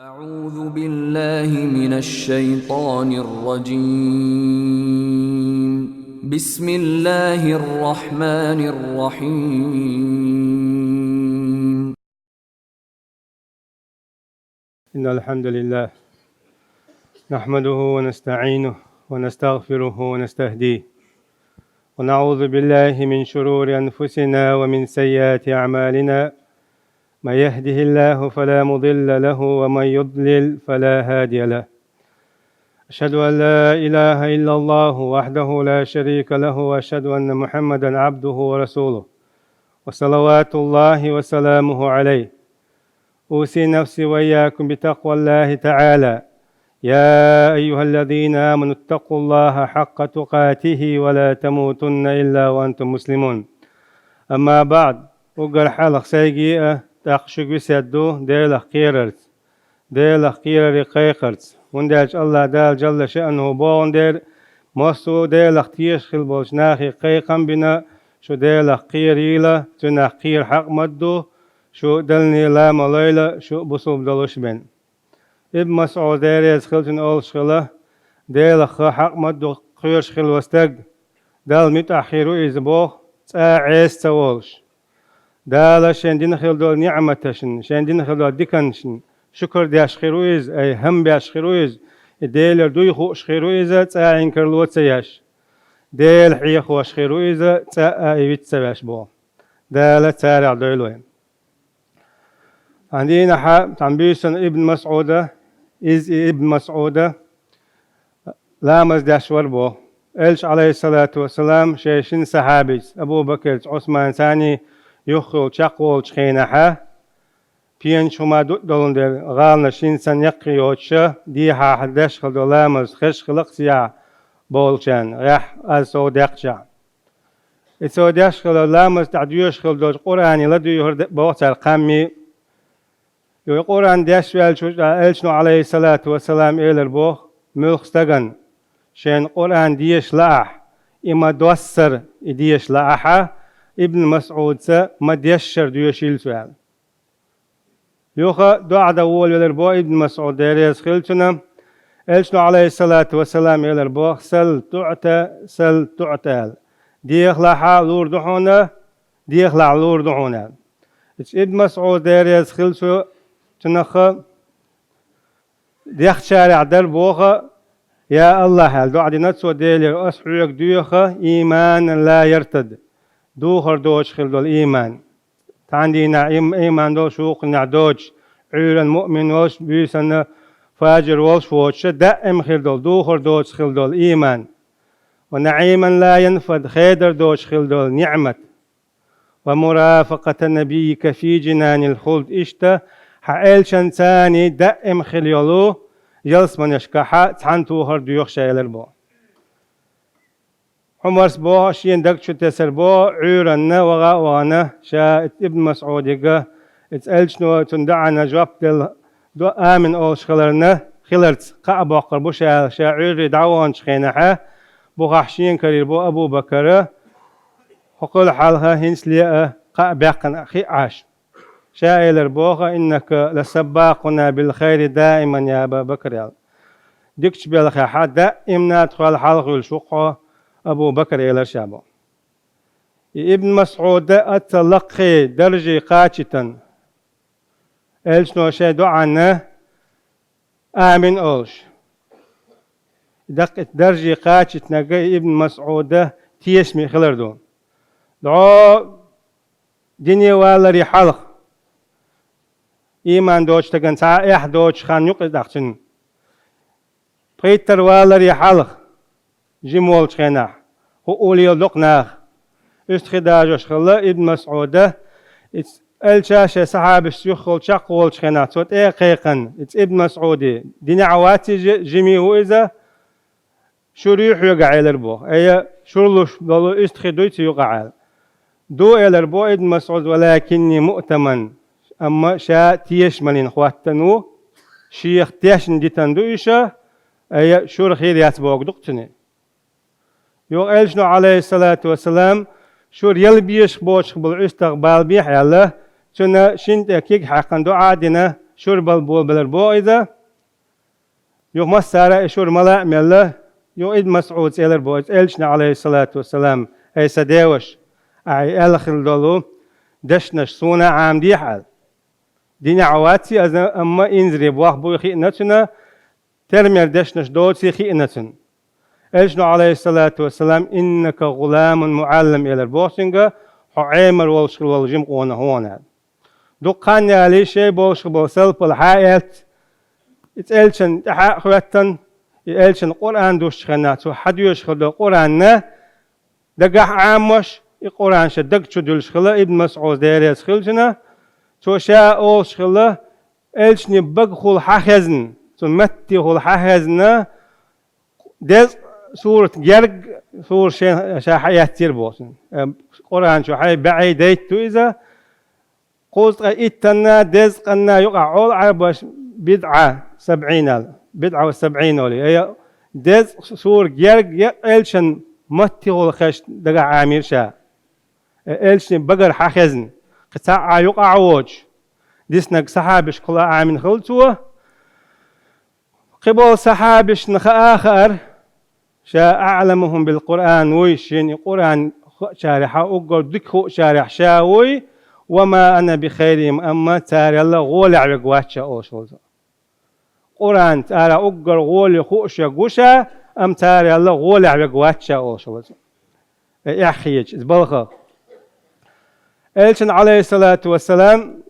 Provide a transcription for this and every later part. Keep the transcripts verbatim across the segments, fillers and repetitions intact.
أعوذ بالله من الشيطان الرجيم. بسم الله الرحمن الرحيم. إن الحمد لله نحمده ونستعينه ونستغفره ونستهديه، ونعوذ بالله من شرور أنفسنا ومن سيئات أعمالنا. من يهده الله فلا مضل له، ومن يضلل فلا هادي له. أشهد أن لا إله إلا الله وحده لا شريك له، وأشهد أن محمدا عبده ورسوله، وصلوات الله وسلامه عليه. أوصي نفسي وإياكم بتقوى الله تعالى. يا أيها الذين آمنوا اتقوا الله حق تقاته ولا تموتن إلا وأنتم مسلمون. أما بعد. Уггар хьалха сайгара а, тӀаккха шуьга весет ду Делах кхерарца, Делах кхерара кхайкхарца. ХӀунда аьлча АллахӀ Дала Джалла ШаӀанахӀу боху дера, массо а Делах тешаш хилла болчу нахе кхайкхам а бина, шу Делах кхерийла, цунах кхера хьакъ ма-дду, шу далле ла ма лойла, шу бусулба долуш бен. Ибн МасӀуд, Дела реза хила цунна, олуш хилла: Делах хьакъ ма-дду кхоьруш хилла стаг, Далла муьтӀахь хир ву иза боху, цкъа а Ӏеса ца волуш. Дала шен дина хилла долу ниӀматашна, шен дина хилла долу диканашна шукур деш хир ву иза, ай, хӀама беш хир ву иза, и Делера дуй хууш хир ву иза, цкъа а инкарло ца еш. Дела хьехош хир ву иза, цкъа а и виц ца веш боху. Дала царах дойла вай. Цхьана дийнахьа, цхьана буьйсанна Ибн МасӀуда, иза и Ибн МасӀуда, ламаз деш вара боху. Элча, Ӏалайхиссалату вассалам, шен шина сахьабица, Абу Бакарца, Ӏусманца юххехула чекхволучу хенахьа, пенаш хӀума дутӀа долун дерг, гӀаланаш хӀинца санна яккхий йоцуша, дехьа хьан деш хила долу ламаз хезаш хилла-кх цигахь болчарна, гӀехь аз сов декхчахь. И цо деш хила ламаз тӀехь доьшуш хила долчу Къуръане ладуьйхура боху цара кхаммий. Йо, и Къуръан деш ваьллачу чохь Элчано, Ӏалайхиссалату вассалам, элира боху муьлхха стагана, шена Къуръан деша лаахь, и ма-доссара и деша лаахьа, Ибн МасӀудца ма-дешшара доьшийла цо аьлла. Юха доӀа дан волавелира боху Ибн МасӀуд, Дела реза хила цунна. Элчано, Ӏалайхиссалату вассалам, элира боху: «Сал туӀта, сал туӀта», – аьлла. Дехалахь, лур ду хьуна, дехалахь, лур ду хьуна, аьлла. Иза Ибн МасӀуд, Дела реза хила цу-, цунах, дехначарехь дара боху, я АллахӀ, аьлла, доӀа дина цо Делера, ас хьоьга доьху иманан ла яртад, духар доцуш хила долу иман. Цхьана дийнахь им-, иман долуш, вукхунехь доцуш, Ӏуьйранна муъмин волуш, буьйсанна фажир волуш воцуша, даим хир долу, духар доцуш хила долу иман. Ва наӀиман ла янфад, хедар доцуш хила долу ниӀмат. «Ва мурафакъата набиййика фи джинанил хулд». Иштта, хьан элчанца даим хила йолу ялсаманешкахьа цхьаьна тухар доьху ша, элира боху. Ӏумарс боху, шена даг чу тесира боху, Ӏуьйранна ваха а вахана, ша Ибн МасӀудига, иза элчано цунна доӀана жоп делла, до-, амин олуш хиларна, хиларца кхаъ боккхур бу ша аьлла, ша Ӏуьйрре дӀаваханчу хенахьа, бухахь шена карийра боху Абу Бакара, хӀокхул хьалха хӀинцале а кхаъ баьккхина хиъ Ӏаш. Ша элира боху: «Иннака ласаббакъуна бил хайри даиман, я Аба Бакр», – аьлла. Дикачу белхехьа даимна тхол хьалха хуьлуш ву-кх хьо, Абу Бакр, элира ша боху. И Ибн МасӀуда аццал лакхе дарже кхачийтина, элчано шайн доӀанна амин олуш. Даккха и дарже кхачийтинарг и Ибн МасӀуда тешаме хилар ду. ДӀо дине валаре хьалха, иман доцучу стагана цхьа а эхь доцуш хан ю-кх иза тӀаккха цуьнан. Пхийттара валаре хьалха, жима волчу хенахь, хӀуъу леладо-кх наха. УьстагӀий дажош хилла Ибн МасӀуда, иза элча шайн сахьабашца юххехула чекхволчу хенахь, цо тӀе а кхайкхина, иза Ибн МасӀуде, динехь вац иза, жима ву иза, шура юй хьоьгахь, элира боху. Айя, шура луш долу уьстагӀий дуй цу юкъахь, аьлла. Ду, элира боху Ибн МасӀуда, валакинни муътаман, амма ша тешамаллина хӀоттана ву, шех тешна дитина ду уьш, айя, шура хир яц бохург ду-кх цуьнан. Юха элчано, Ӏалайхиссалату вассалам, шура яла безаш боцуш болу уьстагӀ балабехьа аьлла, цуьнан шина тӀе киг хьаькхна доӀа а дина, шура бала болабелар боху иза. Юха массара а и шура мала а мелла, юха Ибн МасӀуда элар боху иза Элчане, Ӏалайхиссалату вассалам: «Ай сан деваш, ахьа и аьлла хилла долу дешнаш суна а Ӏамадехьа», аьлла. Динехь вац иза, амма инзаре бохь буй хиъна цуьнан, тера-мера дешнаш доций хиъна цуьнан. Элчано, Ӏалайхиссалату вассалам: «Иннака гӀуламун муӀаллам», элар боху цуьнга, «Хьо Ӏемар волуш хилла волу жима къонах ву хьуна», аьлла. Дукха хан ялий, шай болуш болу салпалла хьа а эцна, и Элчанна тӀаьхьа а хӀоьттина, и Элчанна Къуръан дешчу хенахь цо хьан доьшуш хилла долу Къуръанна дагахь а Ӏамош, и Къуръан шен даг чу дуьллуш хилла Ибн МасӀуда, Дела реза хила цунна, цо ша олуш хилла, Элчане багахула хьан хезна, цу маттехула хьан хезна, дезткъа сурат герга сура шен ша хьаэцнера боху цуьнан. Э, Къуръан чохь бӀе дейтта ду иза, кхузткъе иттанна, дезткъанна юкъахь олу Ӏарбоша бидӀа сабӀина аьлла, бидӀа ва сабӀина олий. Э, дезткъа сура герга я Элчанна маттехула хезча дагахь Ӏамийра ша. Э, Элчане багара хьан хезна, кхин цхьа а юкъахь а воцуш, диснарг сахьабашкахула Ӏамийна хилла цо. Кхиболу сахьабашна хаа а хаьара, ша аӀламухум бил Къуръан вуй, шена и Къуръан хуучарехь, уггар дика хуучарехь ша вуй, ва ма ана би хайрихим, амма царел гӀолехь верг вац ша олуш хилла цо. Къуръан царах уггар гӀоле хууш верг ву ша, амма царел гӀолехь верг вац ша олуш хилла цо. Э, эхь хеташ иза балхах. Элчанна, Ӏалайхиссалату вассалам,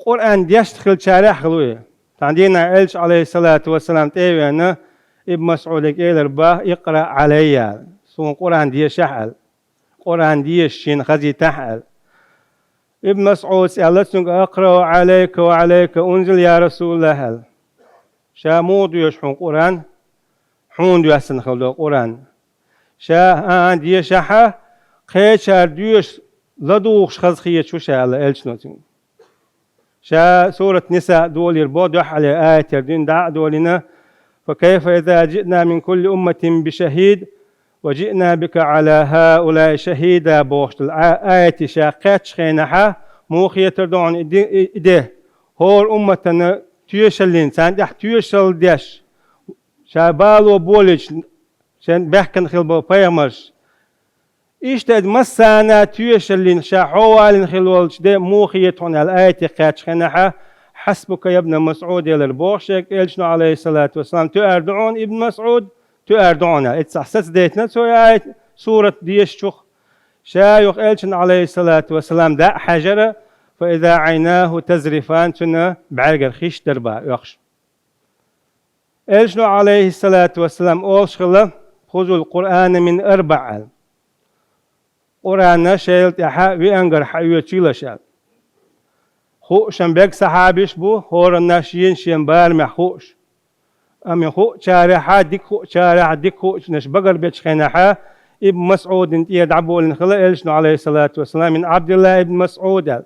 Къуръан дешна хиллачарехь хилла ву и. Цхьана дийнахь Элча, Ӏалайхиссалату вассалам, тӀе а веана, Ибн МасӀудага элира боху: «Икъраъ Ӏалаййа», аьлла, «Суна Къуръан дешахь», аьлла, «Къуръан деша шена хазийтахь», аьлла. Ибн МасӀуда аьлла цуьнга: «Акърау Ӏалайка ва Ӏалайка унзил, я Расулаллахь», аьлла. Ша муха доьшу хьуна Къуръан? Хьуна доьссина хилла долу Къуръан. Ша, а, а, дешахь, кхечара доьшуш ладугӀуш хаза хеташ ву ша, аьлла Элчано цуьнга. Ша сурат Ниса долийра боху дуьххьарлера аятера дуьйна дӀа а долийна: «Фа кайфа иза жиъна мин кулли умматин би шахид, ва жиъна бика Ӏала хӀаулаи шахида», бохуш долу а-, аятий ша кхаьччу хенахь, муха хетар ду хьуна и де, и, и де? ХӀора умматана тоьшаллина, царна тӀехь тоьшалла деш, ша бало болийча, шен баьхкина хилла болу пайхамарш, иштта иза массарна тоьшаллина ша хьоваллина хилла волчу де муха хета хьуна аьлла аятий кхаьччу хенахь, «Хьасбука, я Ибн МасӀуд», элира боху шега Элчано, Ӏалайхиссалату вассалам. Тоьар ду хьуна, Ибн МасӀуд, тоьар ду хьуна аьлла. Эццахь сацадайтина цо и аят, сурат дешачух. Ша юха Элчанна, Ӏалайхиссалату вассалам, дӀа а хьаьжира, фа иза Ӏайнаху тазрифан, цуьнан бӀаьргара хиш дара боху оьхуш. Элчано, Ӏалайхиссалату вассалам, олуш хилла: «Хузул Къуръана мин арбаъ», аьлла. Къуръан шайла тӀаьхьа веангара хьаоьцийла аша, аьлла. Хууш-м берг сахьабаш бу, хӀораннаш шен-шен барамехь хууш. Амма и хуучарехь, дика хуучарехь, дика хуучунаш багарбечу хенахь, Ибн МасӀудана тӀера дӀаболийна хилла Элчано, Ӏалайхиссалату вассалам, мин Ӏабдилла ибн МасӀуд аьлла.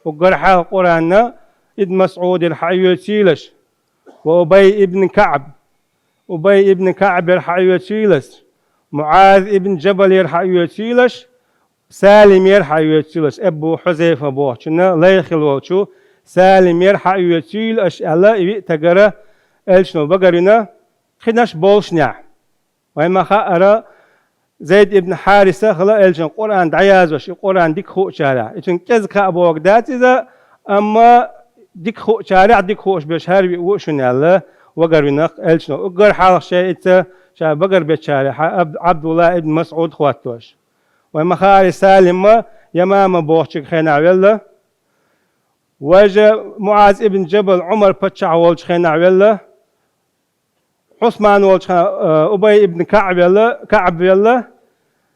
Уггар хьалха Къуръан Ибн МасӀудера хьаоьцийлаш, ва Убай ибн КаӀб, Убай ибн КаӀбера хьаоьцуьйлаш, МуӀаз ибн Джабалера хьаоьцуьйлаш, Салимера хьаоьцуьйлаш, Абу Хьузайфа бохучунна лай хилла волчу Салимера хьаоьцуьйлаш аьлла, и виъ тагара Элчано багарвина, кхинаш болушнехь. Вайн ма-хаъара, Зайд ибн Хьариса хилла Элчанна Къуръан дӀаязвеш, и Къуръан дика хуучарехь. И цуьнан кӀезиг кхаъ бохург дац иза, амма дика хуучарехь дика хууш берш хӀара виъ ву шуна аьлла, вагарвина Элчано. Уггар хьалха шайца ша багарбечарехь Абд-, Ӏабдулла ибн МасӀуд хӀоттош. Вайн ма-хаъара, Салим-м Ямама бохучу хенахь велла. Важа МуӀаз ибн Джабал Ӏумар паччахь волчу хенахь велла. Ӏусман волчу хенахь, э, Убай ибн КаӀб велла, КаӀб велла,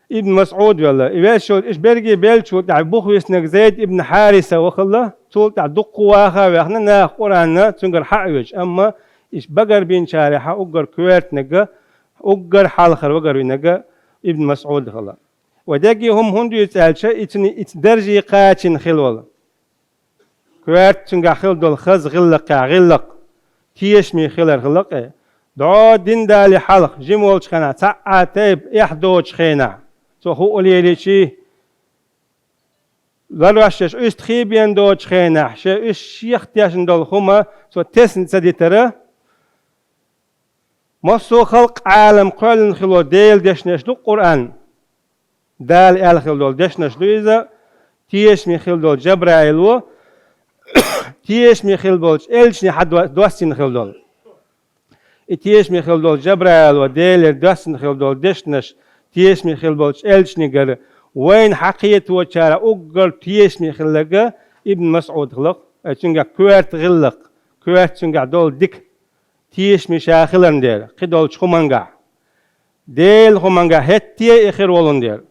Ибн МасӀуд велла. И вешшал, иша берриге беллачул тӀаьхьа бух виснарг Зайд ибн Хьариса вахалла, цул тӀаьхьа дуккха ваха а ваьхна, наха Къуръан цуьнгара хьаоьцуш. Амма иша багарбинчарехь уггар коьртаниг, уггар хьалхара вагарвинарг Ибн МасӀуд хилла. Ва дерриге хӀума хӀунда дуьйцу аьлча, и цуьнан и дарже кхачийна хилла волу. Коьрта цуьнгахь хилла долу хаза гӀиллакхехь гӀиллакх, тешаме хилар хилла-кх. ДӀо дин далале хьалха, жима волчу хенахь, цхьа а тайпа эхь доцучу хенахь, цо хӀуъа лелийчий, ларвеш йолуш уьстагӀий бен доцучу хенахь, шен уьш шех тешна долу хӀума цо тесна ца дитара, массо а халкъ, Ӏалам кхоьллина хилла Делан дешнаш ду Къуръан. Дала аьлла хилла долу дешнаш ду иза, тешаме хилла долу Жабраило, тешаме хилла болчу элчане хьан до-, доссийна хилла долу. И тешаме хилла долу Жабраило Делера доссийна хилла долу дешнаш, тешаме хилла болчу элчанегара вайна хьан кхеточара уггар тешаме хилларг Ибн МасӀуд хилла, ай цуьнгахь коьрта гӀиллакх, коьрта цуьнгахь долу дика, тешаме ша хиларна дера, кхидолчу хӀумангахь. Делан хӀумангахь хӀетте а и хир волун дера.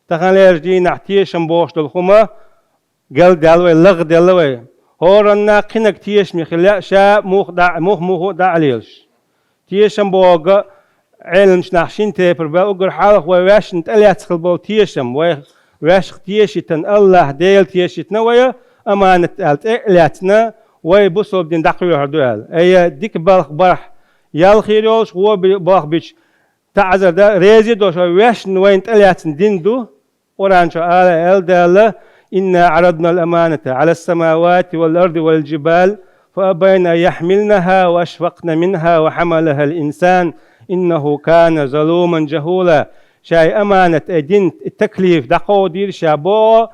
Таханлерчу дийнахь тешам бохуш долу хӀума галдаьлла вай, лагӀделла вай. ХӀоранна кхинаг тешаме хила лаьа, ша мух дӀа-, мух-муху а дӀа а лелаш. Тешам бохург Ӏеламчу нах шина тайпара баьлла, уггар хьалха вай ваьшна тӀелаьцна хила болу тешам, вай ваьшах тешийтина, АллахӀ Дела тешийтина вай, аманат аьлла тӀе а лаьцна, вай бусалба дин дӀакхоьхьур ду аьлла. Ай, дика балха барх ял хир йолуш, вон би-, балха бича таӀзар дан реза а долуш, вай ваьшна вайна тӀелаьцна дин ду. Къуръан чохь ала аьлла Дала: «Инна Ӏарадна ал-аманата Ӏала ас-самавати вал-арди вал-жибал, фа абайна ан яхьмилнаха ва ашфакъна минха ва хьамалаха ал-инсан, иннаху кана залуман жахула». Ша и аманат, и дин, и таклиф дӀакховдийра ша боху,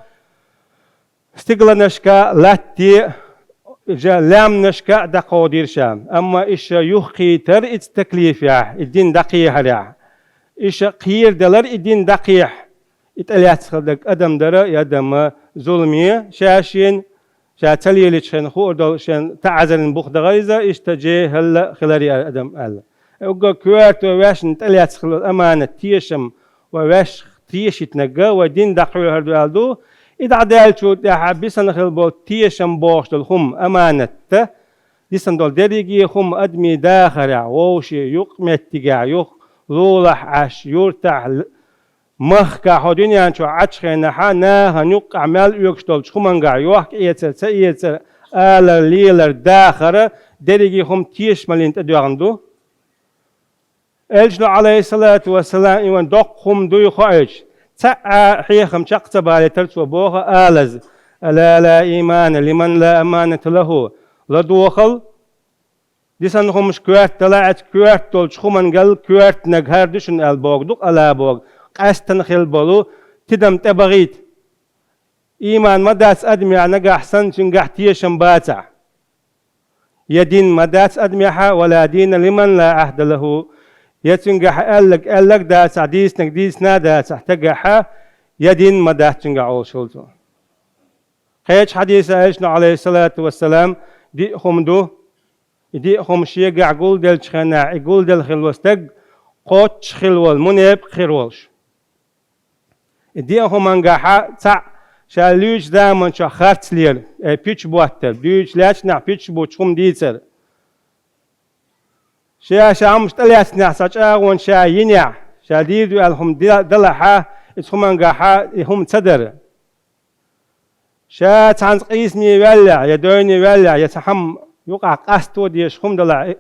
стигланашка, латте, жа-, лаьмнашка а дӀакховдийра ша. Амма и ша юхкхийтар иза таклифехь, и дин дӀакхехьарехь. И ша кхерадалар и дин дӀакхехьа. И тӀелаьцна хилла дерг адам дара, и адам зуламе, ша шена, ша ца лелачу хенахь хуур долу шен таӀзаран бух дахара иза, иштта жехӀалла хилар и адам аьлла. Уггар коьрта вай ваьшна тӀелаьцна хила аманат тешам, вай ваьш тешийтинарг вай дин дӀакхоьхьур ду аьлла ду. И дӀадаьллачул тӀаьхьа бисана хила болу тешам бохуш долу хӀума, аманат, дисана долу дерриге хӀума адамийн дахарехь, вовшийн юкъаметтигехь, юха лулахь Ӏаш, юртахь, махкахь, хӀокху дуьнен чохь Ӏачу хенахь, нахана юккъехь мел оьгуш долчу хӀумангахь, йохка-эцар, ца эцар, алар, лелар, дахар, дерриге хӀума тешамаллина тӀедоьгӀна ду. Элчано, Ӏалайхиссалату вассалам, и вайн доккха хӀума дуй хоуьйтуш, цхьа а хьехам чекх ца балийтара цо боху алаза: «Ала ла иймана лиман ла аманата лаху». ЛадогӀал, дисана хӀумаш коьрта далахь, оцу коьрта долчу хӀумангал коьртаниг хӀара ду шуна аьлла боху, дукха ала боху, къаьстина хила болу тидам тӀебахийта. Ийман ма дац адамехь, нагахь санна цуьнгахь тешам бацахь. Я дин ма дац адамехь, ва ла дина лиман ла Ӏахда лаху, я цуьнгахь аьлларг аьлларг дацахь, дийцинарг дийцина а дацахь, стагехь я дин ма дац цуьнгахь, олуш хилла цо. Кхечу хьадисехь Элчано, Ӏалайхиссалату вассалам, диъ хӀума ду, и диъ хӀума шегахь гулделлачу хенахь, и гулделла хилла стаг кхоччуш хила волу мунепакъ хир волуш. И диъ хӀумангахь цхьаъ ша луьйчу заманчохь харцлера, э, пуьчаш боттар, дуьйцуш лаьтташ нах пуьчаш буттуш хӀума дийцар. Ша, ша хӀумаш тӀелаьцнехь, цхьа чӀагӀонаш ша йинехь, ша дийр ду аьлла хӀума де-, далахь, иза хӀумангахь и хӀума ца дара. Ша цхьаьнца къийсаме ваьллехь, я дойне ваьллехь, я цхьа хӀума юкъахь къасто дезаш хӀума далахь, и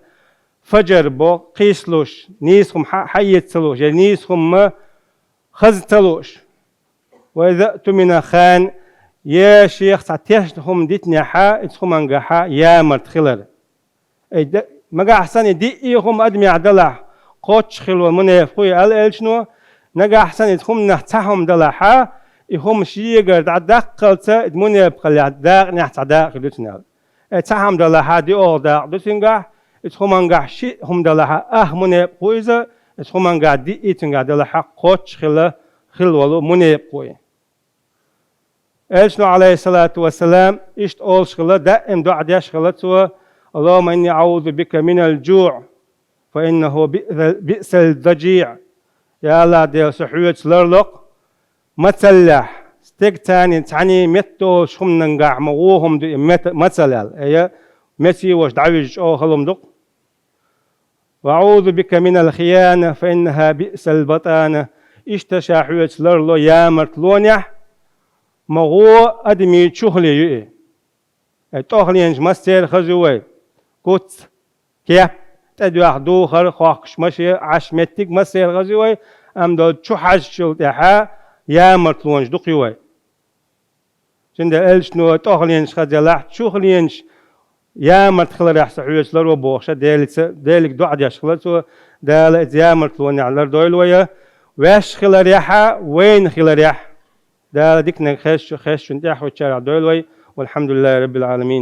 фаджр бо, кхийсалуш, нийса хӀума хьа-, хьаэца ца лууш, я нийса хӀума хаза ца лууш. Ва иза тумина хан, я шех цхьа тешна хӀума дитинехь, иза хӀумангахь ямарта хилар. Ай, да-, нагахь санна и диъ хӀума адамехь далахь, кхоччуш хила волу мунепакъ ву и, аьлла Элчано, нагахь санна иза хӀуманах цхьа хӀума далахь, и хӀума шегара дӀадаккхалца, и мунепакъаллехь дакъанехь цхьа дакъа хир ду цуьнан. Ай, цхьа хӀума далахь, диъолгӀа дакъа ду цуьнгахь, иза хӀумангахь шиъ хӀума далахь, ах мунепакъ ву иза, иза хӀумангахь диъ цуьнгахь далахь, кхоччуш хила, хила волу мунепакъ ву и. Элчано, Ӏалайхиссалату вассалам, иштта олуш хилла, даим доӀа деш хилла цо: «Аллахумма инни аӀузу бика минал жуӀ, фа иннаху биъсал, биъсал дажиӀ». Я АллахӀ Дела, со хьоьца ларло-кх мацаллехь, стеган царний цхьаьний меттадолуш хӀуманангахь ма вон хӀума ду и мета-, мацалла аьлла. Ая, меций ваша дӀавижча чӀогӀа хала хӀума ду-кх. «Ва аӀузу бика минал хияна, фа иннаха биъсал батана». Иштта ша хьоьца ларло ямартлонехь, ма гӀо адамийн чухале ю и. Ай, тӀохленаш массеран хаза ю вай. Куц, кеп, тӀедоьхна духар, хохкуш машен, Ӏаш меттиг массеран хаза ю вай, амма долу чу хьаьжчул тӀаьхьа ямартлонаш дукха ю вай. Цундела элчано тӀехьленаш хаза лахь, чухьленаш ямарта хиларехь со хьоьца ларву бохуш, Делаца, Делаца доӀа деш хилла цо, Дала иза ямартлонехь лардойла вай, ваьш хиларехьа, вайна хиларехь. Дала диканиг хезчу, хезчун тӀехь хӀуччарахь дойла вай. Валхьамдулиллахи раббил Ӏаламин.